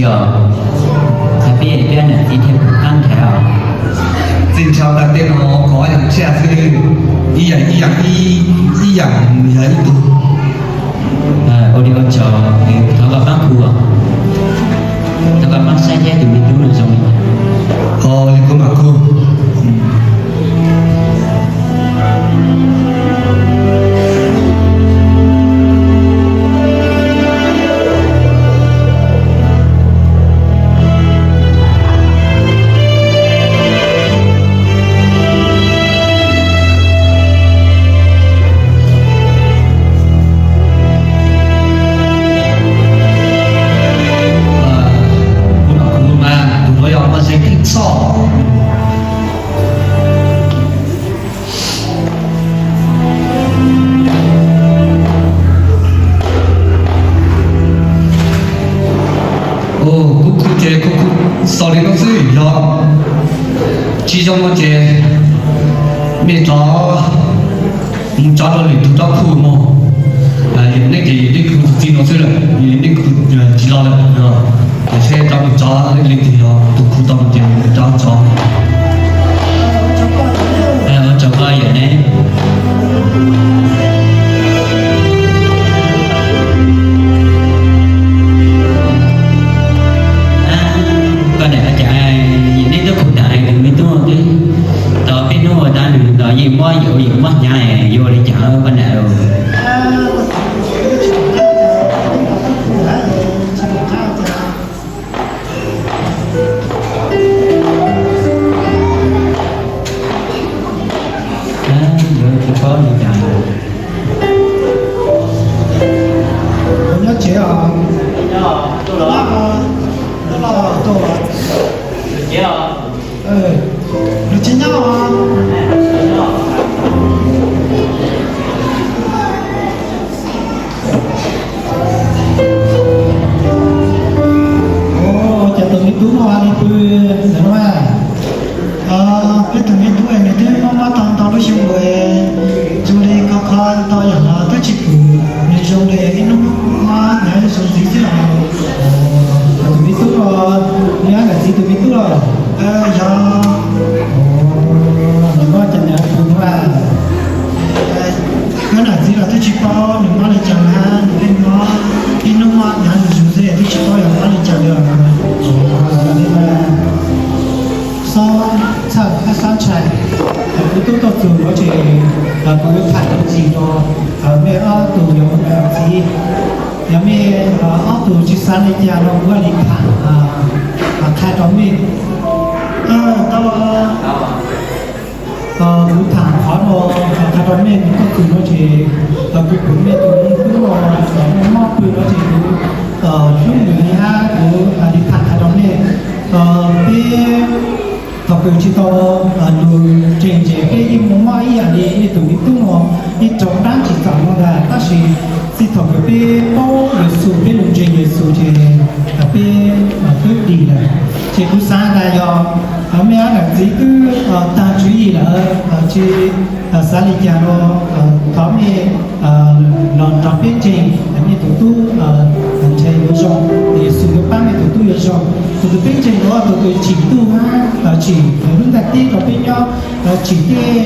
Yog, qhia peb, peb niam txiv thiaj pum qab nrhiav os. Txij nrhiav tas tej no kov yam tshiab xwb, ib yam ib yam ib, ib yam yog ib tug. Ua li ua tsaug, thov koj pab khu os. Thov koj pab saib thiab tus me tub no zoo li cas. Ho li kuv mam khu. Kuv mam khu mas tus no yog muaj zeeg kheej txhoj. Kuv khu ces kuv khu xaus li no xwb, yog tsis zoo no ces nej rov mus tso rau lwm tus rov khu mog. Yog nej ces nej khu txij no xwb lawm, nej khu tsis los lawm. Ces seb rov mus tso leej twg yog tus khu tau no ces rov tso. Ua tsaug koj yawm ne. Koj niam, cas yawm nej twb khu tas tus me tub twb tau peb hnub ua ntawd nws los yeej mob yuav, yeej mob hnyav, yuav ua li cas koj niam? Yuav tsis paub li cas. Nyob tsev os. Nws tsis nyob os. Ua cas tus me tub no li pw ntawm no? Peb tus me tub nws twb mob mob tau ntau lub xyoo lawm, zoo li kho kho tau yam los twb tsis pum, nws zoo li ib hnub mob hnyav zoo ntxiv xwb os. Tus me tub no, neb niam txiv tus me tub los? Yog. Nws mob cas nws pum no? Neb niam txiv los twb tsis paub nws mob li cas na, nws yeej mob ib hnub mob hnyav nws zus xwb twb tsis paub yog mob li cas li os. Xob txhawj thiab xob ntshai, kuv tub tuaj txug nuav ces kuv yuav tham txuj ci rau mej ob tug yog niam txiv. Yog mej ob tug tsis xav li cas no kuv li tham qha rau mej. Kuv tham qhov no qha rau mej, nws tuaj txug no ces kuv pum mej tus me tub no mob pw no ces kuv hlub nws li hab kuv li tham qha rau mej. Peb thaum kws tsis tau lug ntseeg ces peb yeej mob mob ib yam li mej tus me tub no, yeej raug dlaab tsi txaus no ntag. Tab sis txij thaum kws peb paub Yexus, peb lug ntseeg Yexus ces peb twb dim lawm. Ces kuv xav tas yog mej ob niam txiv twb tag tswv yim lawm, tsis xav li cas no, thov mej los nrog peb ntseeg, mej tus tub ntshe yuav zoo, Yexus yuav pab mej tus tub yuav zoo. Tus kws peb ntseeg nuav tus kws tsim ntuj hab tsim lub ntiaj teb rau peb nyob, tsim tej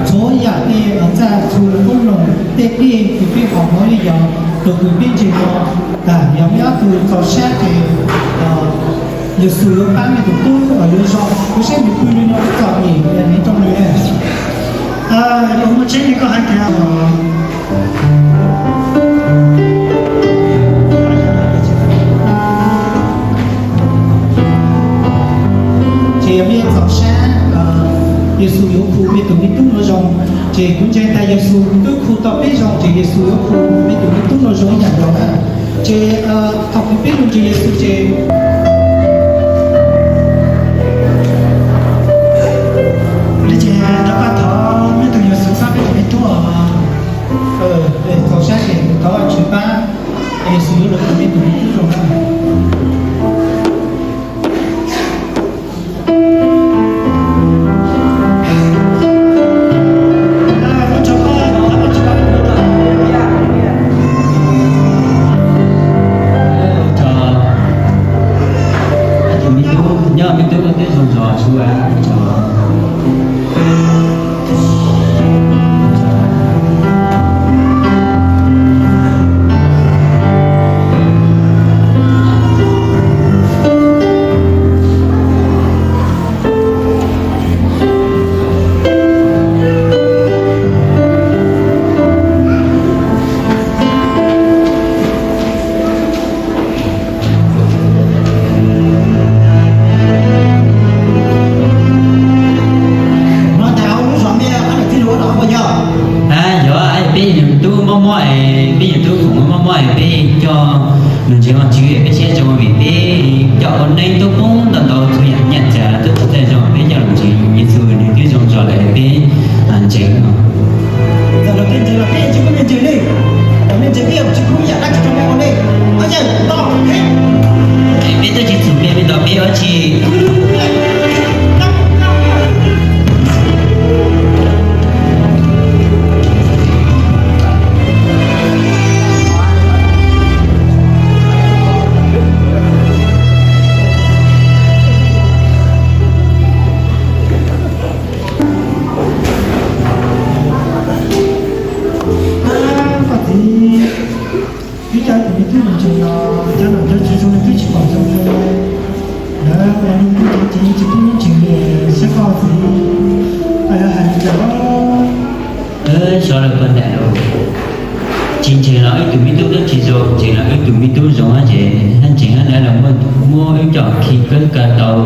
txhua yam tej txaj txhu qoob loo tej dej kws peb haus mov li yog tus kws peb ntseeg no. Yog mej ob tug txaus sab ces Yexus yuav pab mej tus tub yuav zoo. Kuv saib nws pw li no txom nyem, yog nws rau nws. Kuv muaj tseeb li koj hais tias ces yog mej txaus sab, Yexus yuav khu mej tus me tub no zoo. Ces kuv ntseeg tas Yexus twb khu tau peb zoo ces Yexus yuav khu mej tus me tub no zoo ib yam nkaus na. Ces thaum kws peb lug ntseeg Yexus ces li ces rov qab thov mej tus Yexus pab peb tus me tub. Txaus sab ces thov Vajtswv pab, Yexus yuav lug khu mej tus me tub zoo na. Peb coj lus ntseeg Vajtswv peb siab zoo vim peb coj ua neej tub poob ntau ntau txhua yam nyiaj txiag tub txhua txhia zoo, peb coj lus ntseeg Yexus nws twb zoo tso lawm peb ntseeg no. Txawm los peb ntseeg los peb tsis pub nej ntseeg li, txawm nej ntseeg peb tsis pub yam dab tsi rau nej ua li. Peb twb tsis txum peb me ntau peb ua tsi. Koj txiv, wb cov tus me tub ntseeg los cov nom cov tswv zoo li twb tsis pom zoo li. Lawv ua li kuj ceev ceev tsis pub wb ntseeg li, saib koj txiv, koj yuav hais li cas? Xyov lawm koj niam lauj, tsis ntseeg los wb tus me tub twb tsis zoo, ntseeg los wb tus me tub zoo ces ntseeg lawv los muab wb coj khi kawg kaw tau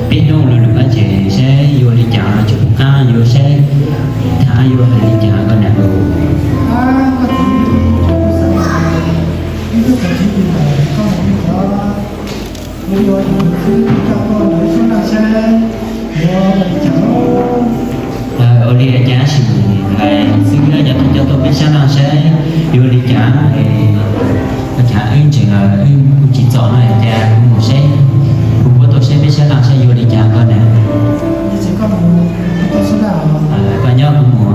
peb hnub lawm ces saib yuav li cas, tsis pom qab yuav saib tham yuav hais li cas koj niam lauj. Ua li cas sim hais xwb, yog tuaj coj tuaj peb sab laj saib yuav li cas. Ua cas wb ntseeg los wb kuj tsis txom no, cas kuv mus saib, kuv puab tuaj saib peb sab laj saib yuav li cas koj niam. Koj nyob kuv mus.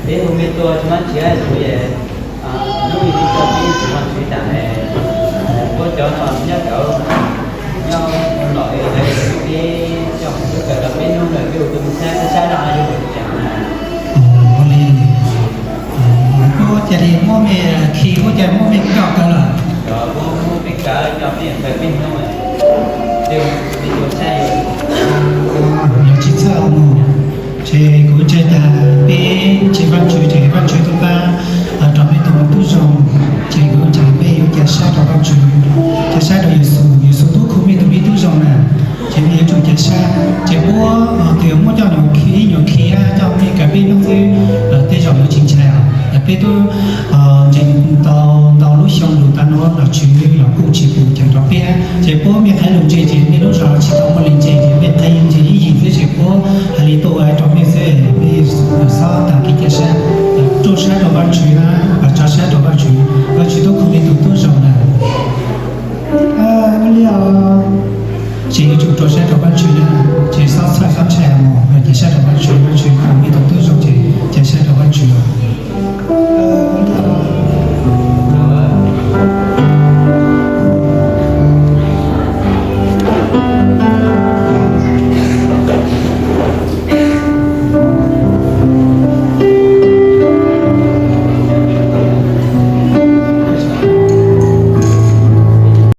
Peb hu me tua tsis muaj txiv tsev, hnub ib tug peb tsis muaj txiv tsev, puab cov no nyob cov nyob los es peb coj mus kawm tau peb hnub lawm, peb hu tuaj mus saib peb sab laj yuav li cas na. Ua li, puab ua cas li muab mej khi, puab ua cas muab mej coj kawg lawm? Puab muab peb kawg coj peb ntawd peb hnub, peb hu me tua saib yuav. Yog tsis txhawj mus, ces kuv ntseeg tas peb ntseeg Vaajtswv ces Vaajtswv tub pab rau mej tus me tub zoo, ces kuv ntseeg peb yuav ca sab rau Vaajtswv, ca sab rau Yexus, Yexus tub khu mej tus me tub zoo na. Ces mej yuav tsum ca sab, ces puab tus muab coj nyuam khi, nyuam khi coj mej kawg peb hnub xwb, tej zaum yuav tsis ntshai os. Peb tub ntseeg tau ntau lub xyoo lug tav nuav los Tswv los kuj tsis pum cawm rau peb, ces puab mej qhia lug ntse ces mej lub zog tsis